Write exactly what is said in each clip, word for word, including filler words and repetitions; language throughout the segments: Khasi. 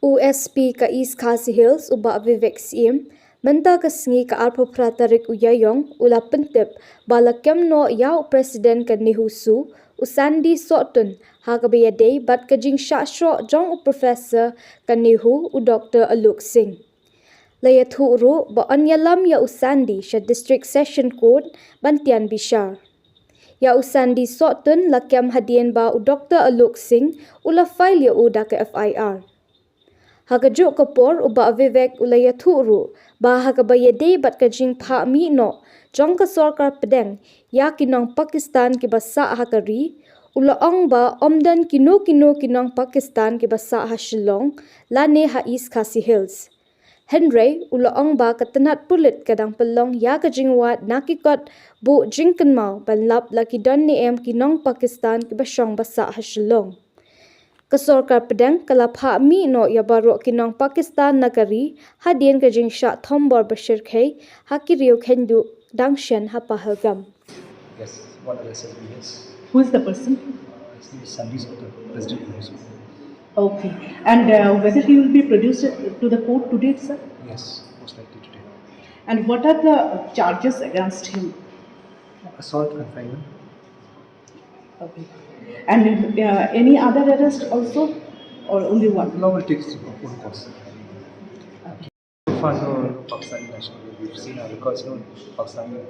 U S P ka East Khasi Hills, u Bah Vivek Syiem, mynta ka sngi ka arphew phra tarik u Ïaïong, u la pyntip ba la kem noh ïa u President ka NEHUSU, u Sandy Sohtun, ha kaba ïadei bad ka jingshah shroh jong u Professor ka NEHU, u Doctor Alok Singh. La ïathuh ruh ba yn ïalam ïa u Sandy sha District Session Court ban tian bishar. Ïa u Sandy Sohtun la kem hadien ba u Doctor Alok Singh u la file ïa u da ka F I R. Ha kajuh ka por, u Bah Vivek u la ïathuh ruh ba ha kaba ïadei bad ka jingphah mih noh jong ka sorkar pdeng ïa ki nong Pakistan kiba sah ha ka ri, u la ong ba ym don kino kino ki nong Pakistan kiba sah ha Shillong lane ha East Khasi Hills. Hynrei u la ong ba ka tnat pulit ka dang pynlong ïa ka jingwad na ki kot buh jingkynmaw ban lap la ki don ne em ki nong Pakistan kiba shong ba sah ha Shillong. Ka sorkar pdeng ka la phah mih noh ïa baroh ki nong Pakistan na ka ri hadien ka jingshah thombor ba shyrkhei ha ki riew kheiñ duh dang shen ha Pahalgam. Yes, one of the S S B, yes. Who is the person? His name is Sandy Sohtun, President of NEHUSU. Okay. And uh, whether he will be produced to the court today, sir? Yes, most likely today. And what are the charges against him? Assault, confinement. Okay. And uh, any other arrest also, or only one? No, we'll take his own course. So far, no, no Pakistani national. We've seen our records, no Pakistani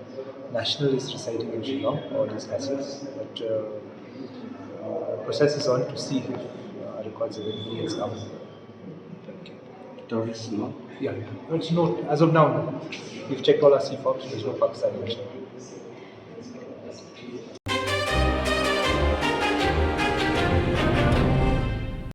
national is residing in Shillong or these castles. But uh, uh, process is on to see if uh, records of anybody has come. Terrorist, no? Yeah, yeah. But no, as of now, no. We've checked all our C FOBs, there's no Pakistani national.